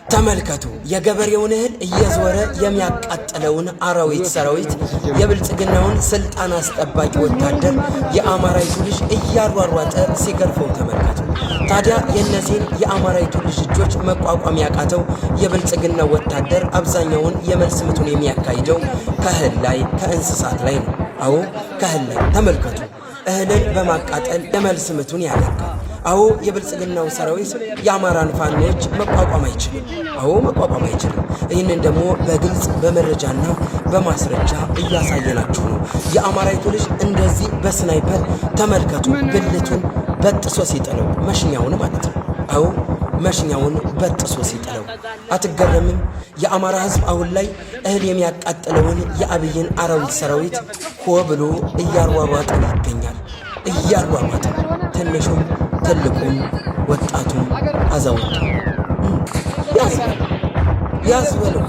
ተመልከቱ፣ የገበሬውን እህል እየዞረ የሚያቃጥለውን አራዊት ሰራዊት፣ የብልጽግናውን ስልጣን አስጠባቂ ወታደር የአማራይቱ ልጅ እያሯሯጠ ሲገርፈው ተመልከቱ። ታዲያ የእነዚህን የአማራይቱ ልጅ እጆች መቋቋም ያቃተው የብልጽግናው ወታደር አብዛኛውን የመልስ ምቱን የሚያካሂደው ከእህል ላይ፣ ከእንስሳት ላይ ነው። አዎ፣ ከእህል ላይ። ተመልከቱ፣ እህልን በማቃጠል የመልስ ምቱን ያደርጋል። አዎ፣ የብልጽግናው ሰራዊት የአማራን ፋኖች መቋቋም አይችልም። አዎ፣ መቋቋም አይችልም። ይህንን ደግሞ በግልጽ በመረጃና በማስረጃ እያሳየናችሁ ነው። የአማራይቱ ልጅ እንደዚህ በ sniper ተመልከቱ፣ ብልቱን በጥሶ ሲጥለው፣ መሽኛውን ማለት ነው። አዎ፣ መሽኛውን በጥሶ ሲጥለው አትገረምም? የአማራ ሕዝብ አሁን ላይ እህል የሚያቃጥለውን የአብይን አራዊት ሰራዊት ሆ ብሎ እያሯሯጠ ይገኛል። እያሯሯጠ፣ ትንሹም ትልቁም ወጣቱም አዛውንቱ፣ ያዝ በለው፣ ያዝ በለው።